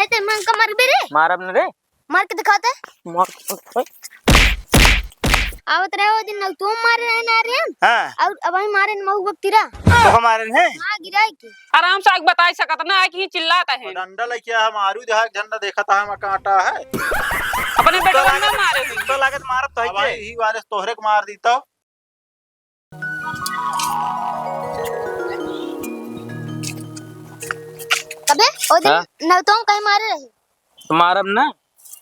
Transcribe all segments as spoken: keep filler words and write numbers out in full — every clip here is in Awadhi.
ते मन का मरबे रे। मारब न रे। मार के दिखाते। मार। आवत रहे वो दिन नौतुम मारे रहे ना रे। हाँ। और अब ही मारे न मऊ बकतीरा। तो हमारे हैं? हाँ, गिराई के। आराम से आग बताई सकत ना है कि चिल्लात है। डंडा लेके आ, मारू जहाँ झंडा देखत है, हम कांटा है। अपने बेटवा ना मारे। तो लागत मारत तो है अब के? ही वाले तोहरे के मार दी तो। अबे, ओ दिन हाँ? नौतुम कहीं मारे रहे। तो मारब ना,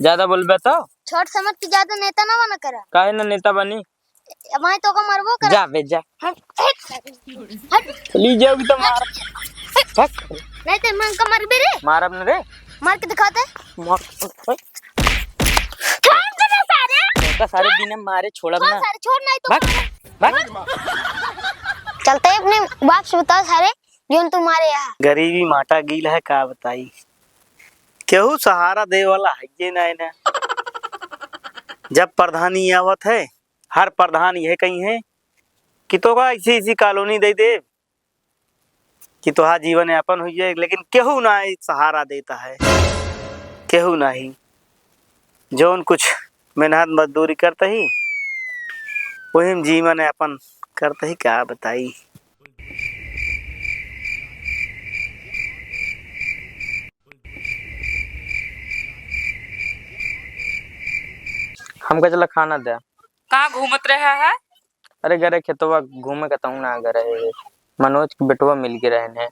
ज्यादा बोलबे तो। छोट समझ के ज्यादा नेता ना बना करा। काहे ना नेता बनी? अब मैं तो को मरबो करा। जा बे, जा। हट, हट, हट। चली जाओगी तो मार। हट। नहीं तो मैं उनका मरबे रे। मारब न रे। मार के दिखाते। मार। छोड़ दे सारे। तो सारे बिना मारे छोड़ब छोड़ ना। सारे, छोड़ नहीं तो भाग, मारे। भाग। चलते ही अपने बाप से बताओ सारे, जोन तुम्हारे यहाँ। गरीबी माटा गील है, का बताई। केहू सहारा दे वाला है ये ना, ना। जब प्रधानी आवत है, हर प्रधान यह कही है कि तोका ऐसी, ऐसी कॉलोनी दे दे कि तोहार जीवन यापन हुई जाए, लेकिन केहू ना ही सहारा देता है, केहू ना ही। जौन कुछ मेहनत मजदूरी करता ही, वही में जीवन यापन करता ही, का बताई। हमका चला खाना दे। कहाँ घूमत रहा है? अरे, गरे खेतवा घूमे, कतहूँ ना गरे। मनोज के बेटवा मिल के रहन है।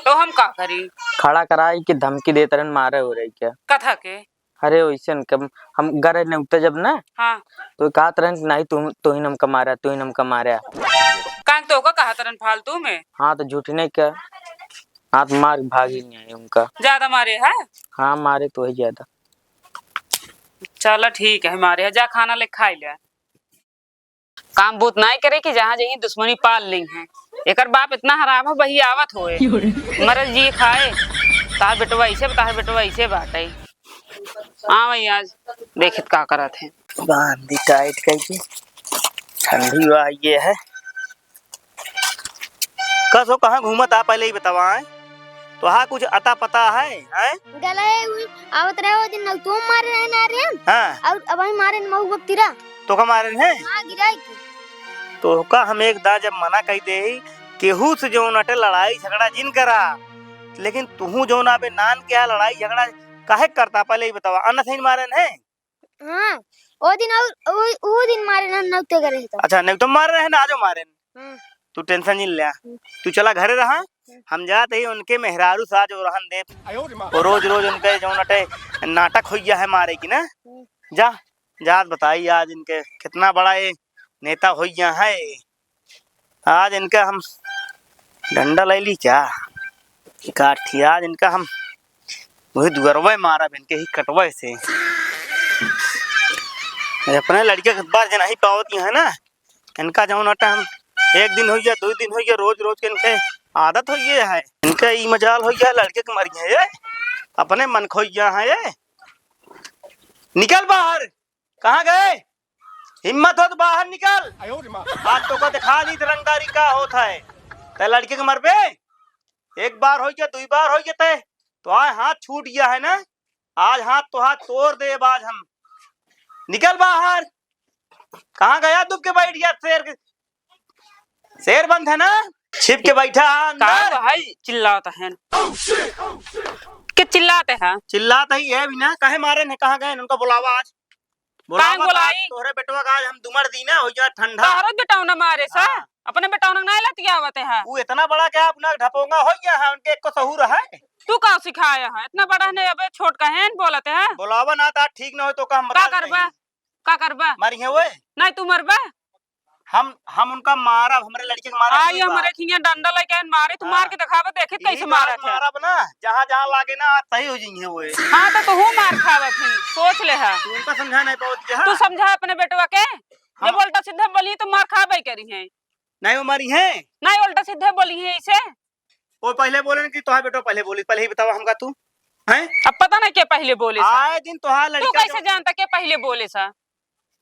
तो हम का करी? खड़ा कराई के धमकी देत रहन, मारे हो रही क्या? कथा के? अरे, वैसे न कम, हम गरे नेउते जब ना, हाँ। तो कहत रहन कि नहीं, तू, तू ही हमका मारा, तू ही हमका मारा। काहे तो का कहत रहन फालतू में? हाँ, तो झूठ नहीं क्या? हाँ, तो मार भागी नहीं आई उनका। ज्यादा मारे है? हाँ, मारे तो ही ज्यादा। चला ठीक है, मारे है, जा खाना ले खाई ले। काम बूत नाई करे कि जहाँ जहीं दुश्मनी पाल ली है। एकर बाप इतना हराम है, वही आवत होए। मरल जी खाए, तार बेटवा ऐसे, तार बेटवा ऐसे बाटे। हाँ भाई, आज देखित का करत है। बांध दी टाइट करके, ठंडी बा ये है। कस हो, कहाँ घूमत आ, पहले ही बतावा, हैं? तोहा कुछ अता पता है, हैं? गला है, उ आवत रहे, वो दिन नौतुम मारे रहे ना रे। हाँ। और अब ही मारे न मऊ बकतीरा। तोका मारे हैं? हाँ, गिराई के। तोका हम एक दा जब मना कही दे, केहू से जौन अटे लड़ाई झगड़ा जिन करा, लेकिन तुहू जौन आबे नान के आ लड़ाई झगड़ा काहे करता, पहले ही बतावा, अन्न सही मारे हैं? हाँ, ओ दिन और, ओ, ओ दिन मारे ना, नौते करे तो। अच्छा, नहीं तो मारे रहे ना, आजो मारे। हाँ। तू tension नहीं ले। हम्म। तू चला घरे रहा, हम्म। हम जात ही उनके मेहरारू से आज ओरहन देब। वो रोज रोज उनके जौन अटे नाटक होइया है मारे की ना। हम्म। जा, जात बताई आज इनके कितना बड़ा ये नेता होइया है। आज इनका हम डंडा ले ली क्या? काठी, आज इनका हम वही दुअरवे मारब, इनके ही कटवे से। अपने लड़के के बार जे नहीं पावत है ना, इनका जौन अटा हम एक दिन होइया, दो दिन होइया, रोज रोज के इनके आदत होइये है। इनका ई मजाल होइया, लड़के के मरिये ये, अपने मन खोइया है ये। निकल बाहर। कहाँ गए? हिम्मत हो तो बाहर निकल। आज तोका दिखा दी रंगदारी का होत है। ते लड़के के मरबे? एक बार होइया, दुई बार होइया ते, तो आज हाथ छूट गया है ना, आज हाथ तो हाथ तोड़ देब आज हम। निकल बाहर। कहाँ गया दुब के बैठ गया शेर के? शेर बंद है ना, छिप के बैठा है अंदर। का भाई चिल्लात है? के चिल्लात है? चिल्लात ही है बिना, काहे मारे हैं, कहाँ गए हैं? उनका बुलावा आज। बुलावा काहे तो आज बुलाई? तोहरे बेटवा का आज हम दुमड़ दी ना, हो जा ठंडा। तोहरो बेटवा ना मारे सा, हाँ। अपने बेटवा ना लतियावत है। वो इतना बड़ा क्या अपना ढपोंगा हो गया है, उनके एको सहूर है? तू का सिखाया है? इतना बड़ा है, अबे छोट का है, बोलत है। बुलावा ना तो ठीक ना हो तो का हम का बता करबा? देंगे। का करबा? मारी है ओए। नहीं तू मरबा? हम, हम उनका मारब, हमरे लड़के के मारब आई दुई बार। हमरे खिया डंडा लेके आइन मारे, तू हाँ। मार के देखाबे, देखित ई कैसे तो मारत है। मारब ना, जहाँ, जहाँ लागे ना, सही हो जाइए वो। हाँ, तो तू मार खावत है, सोच ले है। तू उनका समझा नहीं पावत है। तू समझा अपने बेटवा के, हम जब उल्टा सीधा बोली तो मार खाबे करी है। नहीं, वो मारी है। नहीं, उल्टा सीधा बोली है इसे। वो पहले बोले ना कि तोहार बेटो पहले बोली, पहले ही बतावा हमका तू, हैं? अब पता ना के पहले बोले सा। आए दिन तोहार तू लड़का कैसे जब जानता के पहले बोले सा?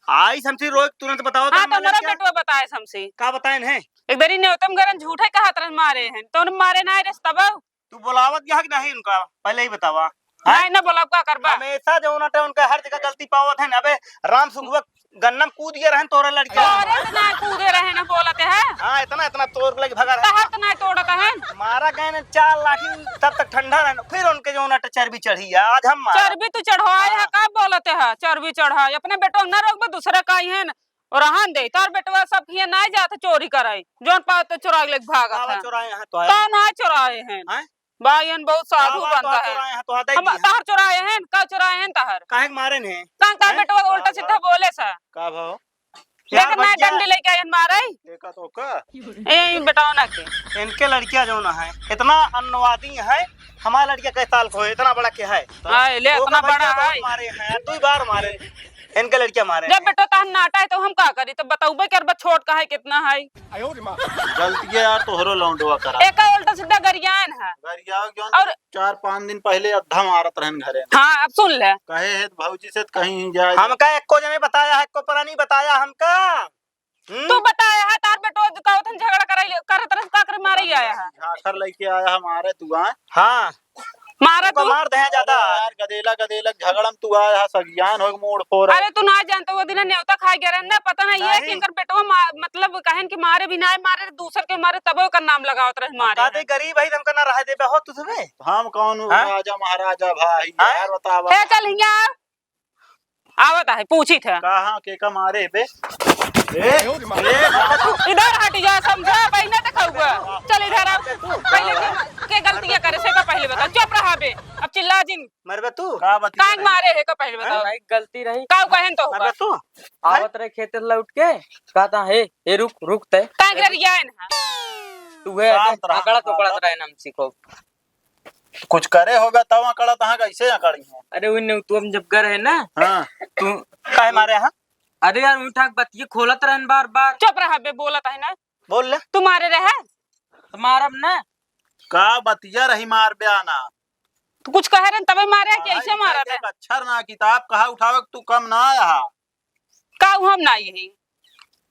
आई समसी रोज तुरंत बताओ तो हाँ, तो हमारा हमारा लड़का बेटवा बताए समसी। का बताए हैं? एक दरी नेवतम गरन झूठे कहत रहन मारे हैं, तो उन्हें मारे ना रस तब। तू बुलावत गया कि नहीं उनका? पहले ही बतावा। हैं? नहीं ना बोला, का करबा? हमेशा जो उनटे उनका हर जगह गलती पावत है ना। अबे राम सुखवा गन्ना में कूद गया रहन तोरे लड़किया। अरे इतना कूदे रहे ना बोलते हैं। हाँ, इतना, इतना तोर लग भगा रहे। तहर तो नहीं तोड़त है। मारा गए ने चार लाठी, तब तक ठंडा रहन, फिर उनके जो उनटे चर्बी चढ़ी है, आज हम मारा। चर्बी तू चढ़वाए है, हाँ। का बोलते है? चर्बी चढ़ाए, अपने बेटो ना रोकबे, दूसरे का ही है ना। और रहन दे, तोर बेटवा सब हियाँ नाहीं जात चोरी करे, जौन पावत तो चोराइ लेके भागत है। चोराए हैं तो है। का नाहीं चोराए हैं? हैं? भाई, एन बहुत साधु बनता है। चोराए हैं तो है, दे हम दिए। तहर चोराए हैं, का चोराए हैं तहर? काहे के मारे हैं? का, का हैं? बेटवा उल्टा सीधा बोले सा? का भाव? देख यार ना भैया। डंडी लेके आयन मारे। देखा तो का? ए, ई बेटवा ना के। इनके लड़कियां जो ना है, इतना अन्नवादी है, हमारा लड़किया कै साल को है, इतना बड़ा क्या है? आए, ले, वो इतना का भैया बड़ा बहुत है। मारे हैं, दुई बार मारे। इनके लड़किया मारे जब हैं। बेटो तहन नाटा है, तो हम का करी? तो बतौबे करबा, छोट का है, कितना है? गलती है यार, तोहरो लौंडवा करा। एका उल्टा सीधा गरियान है। गरियाओ क्यों? और चार पाँच दिन पहले अद्धा मारत रहन घरे में। हाँ, अब सुन ले। कहे है तो भौजी से तो कहीं जाए। हमका एको जने बताया है, एको प्राणी बताया हमका। हम्म? तू बताया है, तार बेटो कहत हन झगड़ा कराई, करत रह, का करे मारे ही आया है। झाखर लेके आया हमारे दुआन। हाँ। मारा ओका तू। मार दे ज्यादा। अरे यार, गदेला, गदेला झगड़ा में तू आया है, सगियान हो मूड़ फोड़। अरे तू ना जानते, वो दिन नेवता खा गया रहे ना, पता नहीं है नहीं। कि इनकर बेटवा मा-, मतलब कहन कि मारे भी ना मारे, दूसर के मारे, तबो का नाम लगावत रहे हम मारे। कहते गरीब है, हमका ना रह देबे हो तू सबे। हम कौन हाँ? राजा महाराजा भाई हाँ? यार, बतावा। हे चल हिया। आवत है, पूछी थे। कहाँ के का मारे बे? ए, ए, इधर हट जा, समझा, पहले दिखाऊंगा। चल इधर आ। पहले के, के गलतियां करे से का पहले बताओ। चुप रहा बे, अब चिल्ला जिन। मरबे तू? का बतिया काहे रही? मारे है का पहले बताओ। भाई गलती रही। का कहन तो मरबे हुआ? तू? आवत रहे खेत लौट के, कहता है, "ए रुक, रुक ते।" काहे के रियायन है? तू है शांत रहा, अकड़त उकड़त रहे ना हमसे को। कुछ करे होगा तब अकड़त, हाँ, कैसे अकड़ी है? अरे उन्ने तू हम जब घर है ना, हाँ। तू काहे मारे हाँ? अरे यार, उठा के बतिये खोलत रहन बार बार। चुप रहा बे, बोलत है ना। बोल ले। तू मारे रहे? तो मारब ना। का बतिया रही मार बयाना? तू कुछ कहे रहन तबे मारे कि पढ़ाई ऐसे लिखाई मारत है? देख, अक्षर ना किताब कहा उठावे, तू कम ना आया। का उ हम ना यही?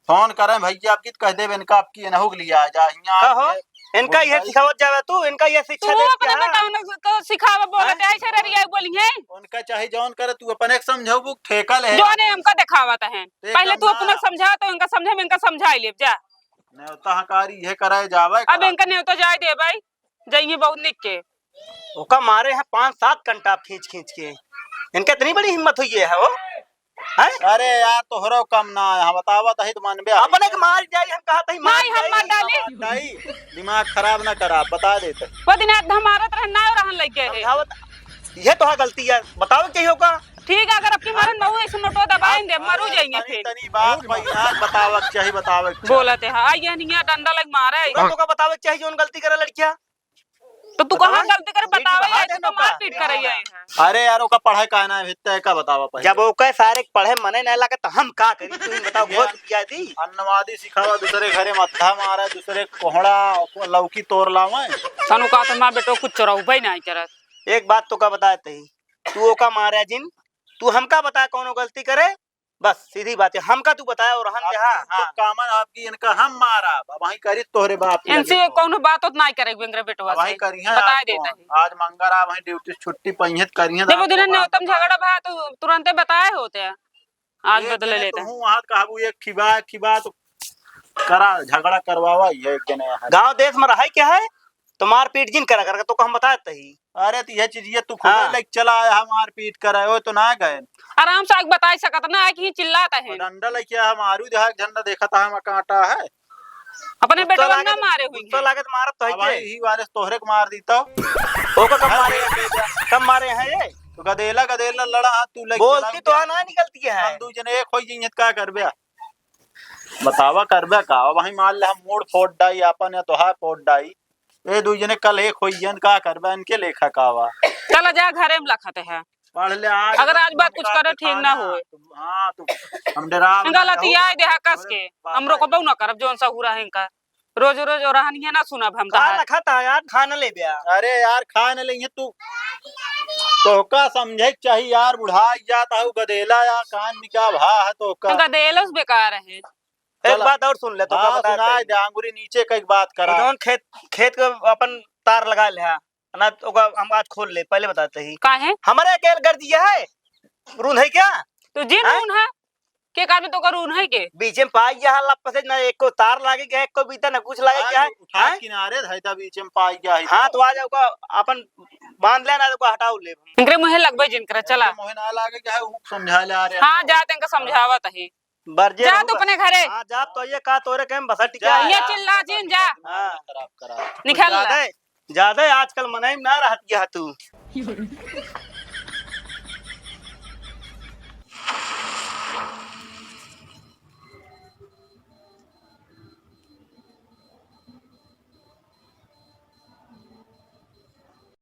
फोन करें भैया, आपकी तो कह देबे इनका, आपकी एनहू के लिए आ जा, हियाँ कहो, आइए। इनका ये सिखावत जावे तू, इनका ये शिक्षा तू दे अपने क्या? बेटा उन्हें को सिखावे बोलत हैं? है, ऐसे ररिया बोली है। उनका चाहे जौन करे, तू अपने के समझाऊ, ठेका ले। जौने हमका दिखावत है, पहले तू अपने समझा, तो इनका समझे में इनका समझाई लेब जा। नेवता हकारी ये कराए जावे अब करा। इनका नेवता जाए दे भाई, जाइए बहुत निक के। ओका मारे हैं पाँच सात कंटाप खींच खींच के। इनका इतनी बड़ी हिम्मत हुई है हो? हैं? अरे यार, तोहरो कम ना है, हम बतावत ही तो मनबे है। अपने के मार जाई, हम कहत ही मार नहीं, हम जाई। मर डाली। मार डाई, दिमाग खराब ना करा, बता देते। वो दिन आध मारत रहन ना रहन लग गए है। समझावत, ये तो है गलती है, बतावे के होगा। ठीक है, अगर आपकी मरन बहु ऐसे नोटो दबाएं दे, मरू जाएंगे तनी, फिर। तनी बात भाई यार, बतावे के चाही, बतावे के चाही। बोलत है, हाँ, ये नहीं है, डंडा लग मारे। तुरंत ओका बतावे के चाही, जौन गलती करे लड़किया। तो तू बतावा। कहाँ गलती करे, पीठ बतावे बहा है, दे तू तो नौका। मारपीट करे है। अरे यार, ओका पढ़े का ना, हित्ते का बतावा पहले। जब ओके सारे के पढ़े मने नहीं लगे, तो हम का करी? तू ही बताओ, ये बहुत रुपया दी। अन्नवादी सिखावा, दूसरे घरे मत्था मारा, दूसरे कोहड़ा, लौकी तोर लावे। तनु का तो माँ बेटो कुछ चोरौबे नहीं करत। एक बात तो का बताए तही, तू ओका मारे जिन, तू हमका बता कौनो गलती करे, बस सीधी बात है, हमका तू बताया और हम आप, कहा, हाँ। कामन आपकी इनका हम मारा, अब वहीं करी तोहरे बाप के इनसे लगे तो। कौनो बात होत नाई करे बेंगरे बेटवा अब वहीं से। करी है बताए आपको। देता है। आज मंगर आ वहीं ड्यूटी से छुट्टी पइहें त करी है जब वो दिन आपको न्योतम बात। झगड़ा भा तो तुरंते बताए होते हैं। आज एक बदले जने लेता है। तू वहाँ कहबू एक खिबा, एक खिबा तो करा, झगड़ा करवावा ही है एक जने यहाँ। गाँव देश में रहे क्या है? तो मारपीट जिन करा करके तो हम बताए तही। अरे, तो यह चीज ये तू खुदे हाँ। लेके चला आया है, मारपीट करे, वो तो ना गए। आराम से आके बताई सकत ना है कि चिल्लात है। डंडा लेके आया, मारू जहाँ झंडा देखा था, हम कांटा है। अपने गुस्सा बेटवा लागे ना तो, मारे हुई गुस्सा है। लागे तो मारत तो है अब के? भाई, यही वाले से तोहरे के मार दी तो। ओका कब मारे, कब मारे हैं ये? तो गदेला, गदेला लड़ा हाथ तू लेके बोलती चला तो गया। ना निकलती है। हम दू जने एक होई जइहत का करबे? बतावा करबे का? अब वहीं मान ले हम मूड़ फोड़ डाई, आपन या तोहार फोड़ डाई। ए दुई जने कल एक होई जन का करबे, इनके लेखा का बा? चला जा घरे में लखत है। पढ़ ले आज अगर आज बात कुछ करे ठीक ना होए। हाँ, तू हम डराव ना गलती जाओ। आए देहा कस के। हम रोकबो ना करब जौन सहूरा है इनका। रोज रोज और रहनिया ना सुनब हम खा तहार। ना खाता यार, खा न ले बे। अरे यार, खा न ले तू। तोहका समझे के चाही यार, बुढ़ा जात हऊ गदेला या कान निका भा है तोहका। गदेला उस बेकार है। एक चला। बात और सुन ले, तो हाँ, का बता सुनाई दे। दे, अंगुरी नीचे का एक बात करा। जौन खेत, खेत के अपन तार लगा ले, हाँ। ना, ओका हम आज खोल ले, पहले बताते ही। काहे? हमरे के गर्दी है, रूंद है क्या? तो जिन हैं? रूंद है, के कारण तो का रूंद है के? बीचे में पाई गया है, लप से ना एको तार लागे गया है, एको बीता ना कुछ लागे गया है, उठा हैं? किनारे धैता बीचे में पाई गया है। हाँ, तो आ जाओ का, अपन बांध लेना, तो का हटाओ ले। इनकरे मुँहे लगबे जिनकरा, चला। इनके मुँहे ना लागे गया है, ऊ समझा ले आ रहे हैं। हाँ, जा, तनका समझावत ही। बरजे जा रहू तू बा। अपने घरे। हाँ, जा तो ये का तोरे के में बसल टिका जा, है। ये जा, चिल्ला जिन, जा। हाँ। खराब करा। निकल ला। ज्यादा, ज्यादा आजकल मनई में ना रहत गया तू।